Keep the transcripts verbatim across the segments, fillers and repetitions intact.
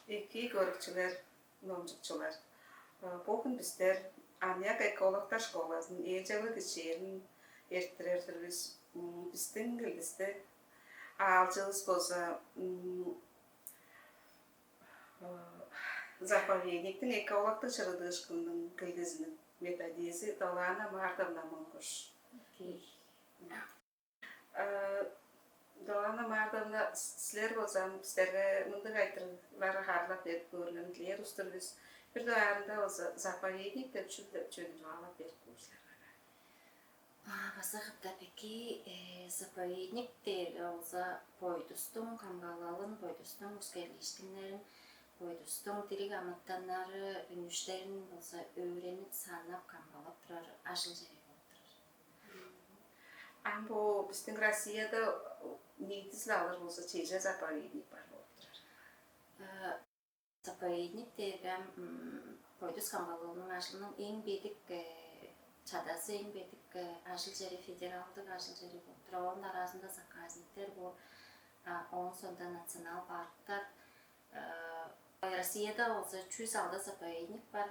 Экии, көрүкчүлер, номчукчулар. Бөгүн бистер аныяк экологтар школазының ээлчеглиг кичээлин эрттирер-дир бис. Бистиң килдистиг аалчывыс болза заповедниктиң экологтуг чырыдыышкынының килдизиниң методизи Долана Мардовна Монгуш. Долана Мардовна, силер болза бистерге мындыг айтырыгларга харыылап берип көөрүңерни дилээр улус-тур бис. Бир дугаарында болза заповедник деп чүл деп чүвени чугаалап берип көөр силер. База катап эки заповедник дээрге болза бойдустуң камгалалын, бойдустуң үскерлииштиңнерин, бойдустуң дириг амытаннары үнүштерин болза өөренип, санап, камгалап турар ажыл-чери болуп турар. Ам бо бистиң Россияда ниитизи-биле алыр болза, чеже заповедник бар болуп турар? Заповедник дээрге ам бойдус камгалалының ажылының эң бедик чадазы, эң бедик ажыл-чери, федералдыг ажыл-чери болуп турар. Ооң аразында заказниктер бо, ооң соонда национал парктар. Россияда болза чүс алды заповедник бар.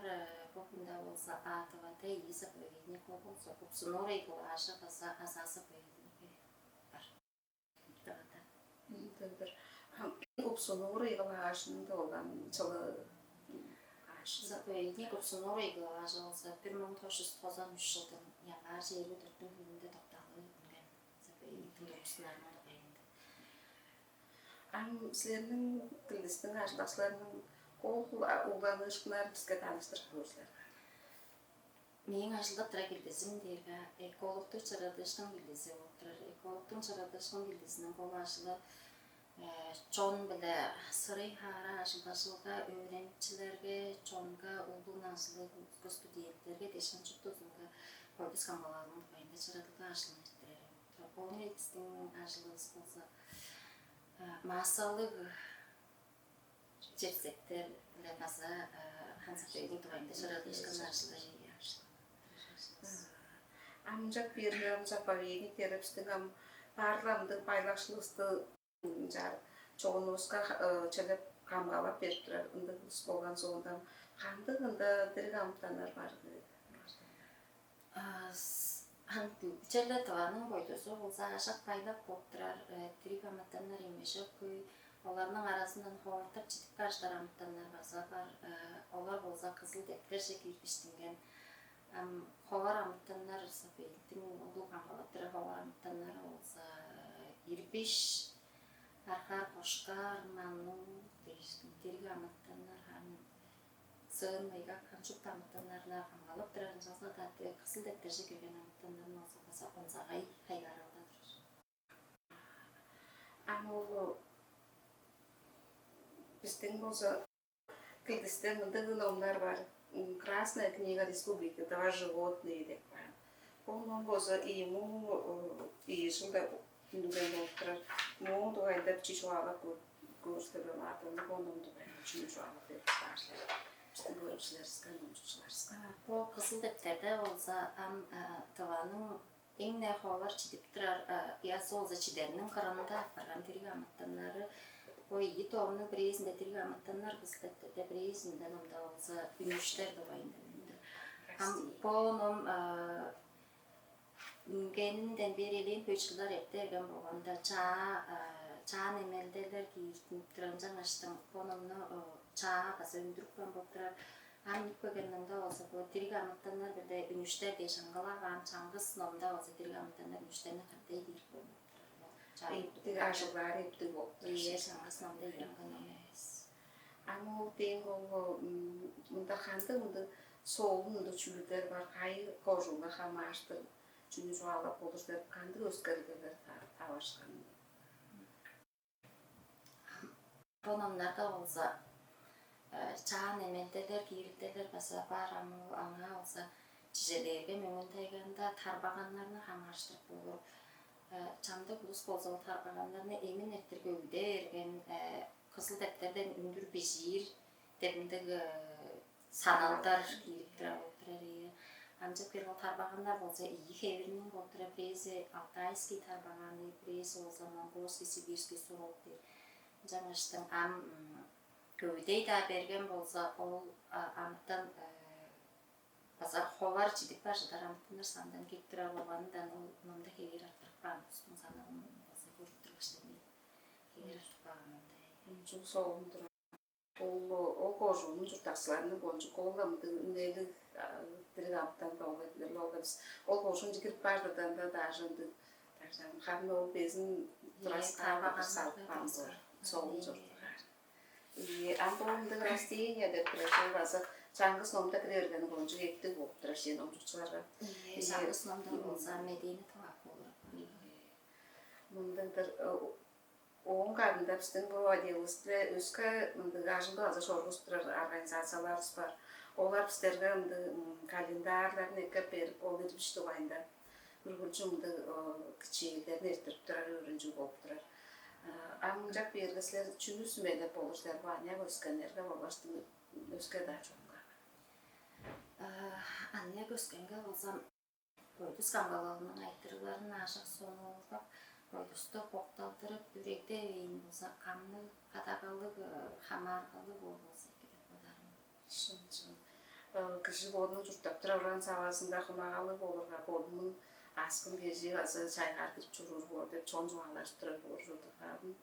Бо хүнде болза А Тывада ийи заповедник, ол болза Купсунур ыйгылаажы база Аза заповедниги бар. Тывада. Мындыг-дыр. Купсунур ыйгылаажында ол ам чылы каш? Заповедник Купсунур ыйгылаажы болза бир муң тос чүс тозан үш чылдың январь чээрби дөрттүң хүнүнде доктаалы үнген. Заповедниктиң тургузунарының дугайында. Ам силерниң килдистиң ажылдакчыларының кол угланыышкыннарын биске таныштырып көрүңер. Мээң ажылдап турар килдизим дээрге экологтуг чырыдыышкын килдизи болуп турар. Экологтуң чырыдыышкын килдизиниң кол ажылы чон-биле сырый-хаара ажылдажылга, өөреникчилерге, чонга, улуг назылыг улуска, студентилерге дээш ынчап-даа узунга бойдус камгалалының дугайында чырыдылга ажылын эрттирер. Ооң эдистиң ажылывыс болза массалыг чепсектер-биле база ханза бегин дугайында чырыдыышкын ажылы. Амчак бирлер заповедниктер бистиң ам баарламдыг байлакшылывысты чогунувуска чедип камгалап берип турар ындыг улус болган соонда кандыг ында дириг амытаннар бар? Черле Тываның бойдузу болза ажак-байлак болуп турар, дириг амытаннар эмежок хөй. Оларның аразындан ховартап чидип каштар амытаннар база бар. Олар болза кызыл дептерже кииргиштинген. Ам ховар амытаннар, сапииттиң улуг камгалап турар ховар амытаннары болза ирбиш, архар, кошкар, мануу дээш дириг амытаннар, ам сыын, мыйгак, ам шупту амытаннарны камгалап турар, ынчалза-даа кызыл дептерже кирген амытаннарны болза база онзагай хайгааралда турар. Ам ол бистиң болза килдистен мындыг номнар бар. Красная книга Республики Тыва, животные деп каан. Ол ном болза ийи муң ийи чылда үнген болуп турар. Мооң дугайында бичии чугаалап көрүстүрүп алаадым. Бо ном дугайында чүнү чугаалап берип каар силер? Бистиң көрүкчүлеривиске, номчукчуларывыска. Бо кызыл дептерде болза ам Тываның эң-не ховар чидип турар, ыясы болза чидериниң кырында апарган дириг амытаннары. Бо ийи томнуң бирээзинде дириг амытаннар кызыл дептерде, бирээзинде номда болза үнүштер дугайында үнүштер. Ам бо ном үнгенинден бээр элээн хөй чылдар эрте берген болганда чаа чаан эмелделер кииртинип турар, ынчангаштың бо номну чаа база үндүрүп каан болуп турар. Ам үнүп келген номда болза бо дириг амытаннар биле үнүштер дээш аңгылагаан, чаңгыс номда болза дириг амытаннар, үнүштерни катай киирип каан болуп турар. Эптиг ажылдаар, эптиг болуп турар. Ийе, чаңгыс номда ийи аңгы ном эвес. Ам ол дең ол мында кандыг мындыг солун мындыг чүүлдер бар, кайы кожуунга хамаарыштыр чүнү чугаалап болур деп, кандыг өскерлиглер таварышкан? Бо номнарда болза чаан эмелделер, кииртелер база бар. Ам ол аңаа болза чижелээрге мөңүн тайганда тарбаганнарны хамаарыштырып болур. Чамдык улус болза ол тарбаганнарны эмин эрттирге үгде берген, кызыл дептерден үндүр бижиир деп ындыг саналдар киирип турар болуп турар. Ийе. Ынчап келген тарбаганнар болза ийи хевирниң болуп турар. Бирээзи алтайский тарбаганы, бирээзи болза монгольский, сибирский сурок дээр. Ынчангаштың ам көвүдей-даа берген болза, ол амытан база холар чидип бар чыдар амытаннар сандан кирип турар болганындан ол номда хевээр арттырып каан улустуң санаан база көрүп тургаш, хевээр арттырып каан мындай. Чүл соолун турар. Ол ол кожуунуң чурттакчыларының кончуг ол ымдыг үнелиг дириг амытан болгай билер ол бис. Ол кожуун кирип баардырдан да даже ындыг даже харын ол безин турас каалдыр салып каан боор. Соолун чордугаар. Ие, ам бо ындыг растение деп турар чүве база чаңгыс номда кире бергени кончуг эптиг болуп турар чүве номчукчуларга. Ие, чаңгыс номда болза медээни тывак болур. Мындыгдыр ооң кадында бистиң бо отделывыс-биле өске мындыг ажылды база чоргузуп турар организацияларывыс бар. Олар бистерге ындыг календарьларын эккеп берип, ол ирбиш дугайында үргүлчү мындыг кичээлдерни эрттирип турар өөрүнчүг болуп турар. Ам ынчап бээрге силер чүнү сүмелеп болур силер бо аныяк өскеннерге болгаш өске-даа чонга? Аныяк өскенге болза, бойдус камгалалының айтырыгларын аажок сонуургап, бойдусту бокталдырып, үрегдевейн болза, камныг, кадагалыг, хамааргалыг боор болза эки деп бодаар мен. Шын, шын. Кижи бодунуң чурттап турар уран савазында хумагалыг болурга, бодунуң аскын кежии база чайгаар кирип чоруур боор деп чон чугаалажып турар боор чордур каадын.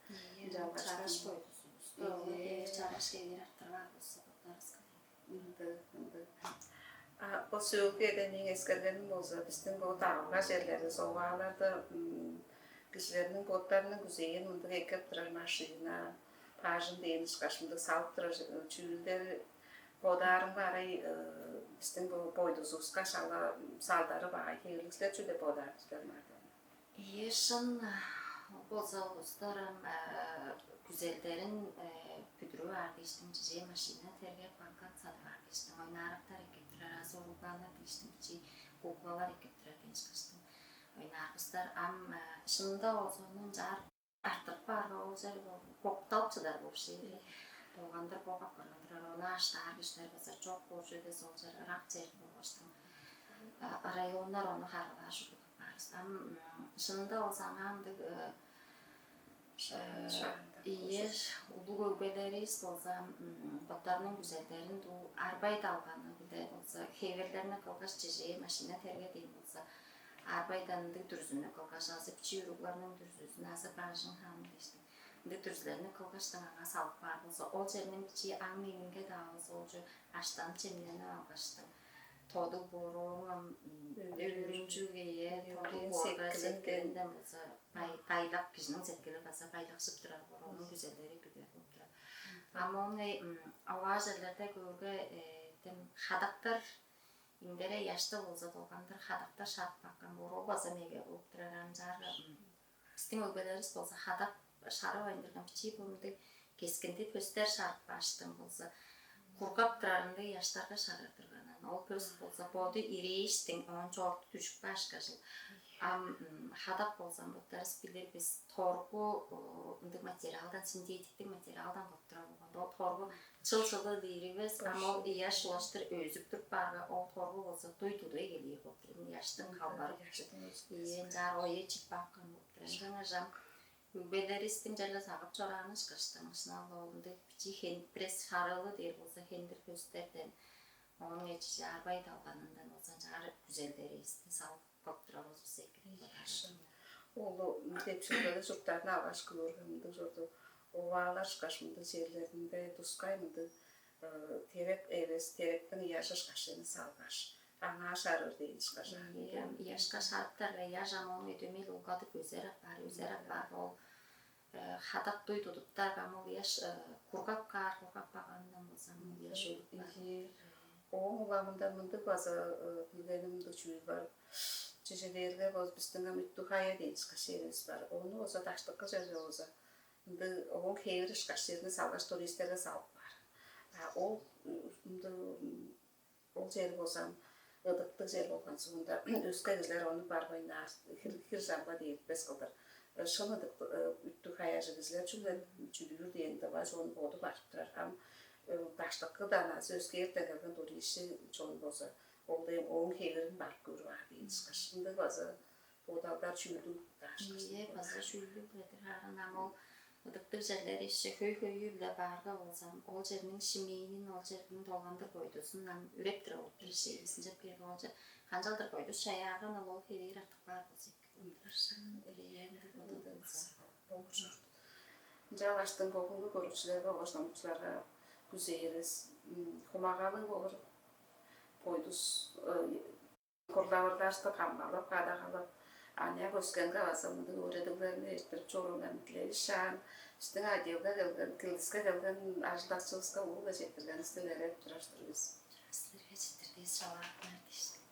Ынчалгаш чараш бойдусувусту, чараш кевээр арттырбаар болза боттарывыска. Ындыг, ындыг. А бо сөөлгү эде мээң эскергеним болза, бистиң бо дагылга черлерде, овааларда кижилерниң боттарының күзээн мындыг эккеп турар машина, бажың дээн ышкаш мындыг салып турар чүүлдери бодаарымга арай бистиң бо бойдузувуска шала салдары баай хевирлиг силер чү деп бодаар силер маадын? Ийе, шын. Ол болза улустар ам күзелдерин бүдүрүп аар дээштиң, чижээ машина тергеп, банкат садып аар дээштиң, ойнаарактар эккеп турар азы уруглааннар дээштиң, бичии куклалар эккеп турар дээш кыштың ойнааргыстар. Ам шынында болза ону ынчаар арттырып каарга ол чер бокталып чыдар болуш ийик. Болгандыр богап барган турар, ону аштаар кижилер база чок болчу эвес, ол чер ырак чер болгаштың районнар ону харылаар ужурлуг баарыс. Ам шынында ол саңаандыг ие улуг өгбелеривис болза боттарының күзелдерин дуу арбай далганы биле болза хевирлерни кылгаш, чижээ машина терге дээн болза арбайдан ындыг дүрзүнү кылгаш, азы бичии уругларның дүрзүзүн азы бажың хаан дээштиң ындыг дүрзүлерни кылгаштың аңаа салып каар болза, ол черниң бичии аң меңинге-даа болза, ол чү аштанып чемненип алгаштың, тоду бооруун өөрүнчүг ие тоду боорга сеткилинден болза байлак, кижиниң сеткили база байлакшып турар боор, ону күзелдери билер болуп турар. Ам ону аваа черлерде көөрге, тем хадактар иңдере ыяшты болза долгандыр хадактар шаап баккан боор, ол база меге болуп турар. Ам чаарга бистиң өгбелеривис болза хадак шарып айындырган бичии буруннуг кескинди пөстер шарып кааштың болза, кургап турарынга ыяштарга шарар турганан, ол пөс болза боду ирээштиң, оон чоорту дүжүп каашкажыл. Ам хадак болза, боттарыс билир бис, торгу ындыг материалдан, синтетиктик материалдан кылып турар болганда, ол торгу чыл-чылы дийригивес, ам ол ыяш улаштыр өзүп туруп баарга, ол торгу болза дуй тудуй келээр болуп турар. Ыяштың халбарып, ийе, ынчаар ое чип баапкан болуп турар. Ынчангаш ам өгбелеривистиң черле сагып чорааны ышкаштың, шынап-ла ол ындыг бичии хен-, пресс харыылы дээр болза, хендир пөстерден, ооң эчиже арбай далганындан болза, ынчаар күзелдеривисти салып кылып турар болзувусса эки деп бодаар. Ол депчилгелиг чурттарны алгаш көөрге, мындыг чорду оваалар ышкаш мындыг черлеринде тускай мындыг терек эвес, теректиң ыяжы ышкаш чүвени салгаш, аңаа шарыыр дээн ышкаш. Ийе, ыяшка шарыптарга, ыяш ам ону өдемей-ле улгадып өзер апаар, өзер апаар. Ол хадак дуй тудуптарга, ам ол ыяш кургап каар, кургап каганындан болза, ам ол ыяш өлүп каар. Ооң уламында мындыг база билгеним мындыг чүүл бар. Чижелээрге, бо бистиң ам үттүг хая дээн ышкаш черивис бар. Ону болза даштыкы черге болза ындыг ооң хевири ышкаш черни салгаш, туристерге салып каар. А ол ындыг ол чер болза ам ыдыктыг чер болган соонда, өске кижилер ону барбайн аар, хир, хир чамга дээртпес кылдыр. Шын ыдыктыг, үттүг хаяжы кижилер чүгле чүдүүр дээн дывай чон боду барып турар. Ам даштыкыдан азы өске эртен келген туристчи чон болза, ол дээн ооң хевирин барып көрүп аар дээн ышкаш. Ындыг база бодалдар чүүлдүг даа ышкаш. Ийе, база чүүлдүг-дир. Ам ол Ыдыктыг черлери ишче хөй-хөйү-биле баарга болза, ол черниң шимээнин, ол черниң долгандыр бойдузун ам үреп тура болуп турар, шиивизинче бээр болча. Канчалдыр бойдус чаяаган ол, ол хевээр артып каар болза эки болур. Ыршаан элеен деп бодадывыс. Ынчалгаштың бөгүнгү көрүкчүлерге болгаш номчуларга күзээривис, хумагалыг болур, бойдус курлавырлаашты камгалап, кадагалап, аныяк өскенге база мындыг өөредиглерни эрттирип чоруурун дилевис шаан, бистиң отделге келген, тилдиске келген ажылдакчывыска улуг-ла четтиргенивисти илередип турар-дыр бис. Силерге четтирдивис, чалаатыңар дээш.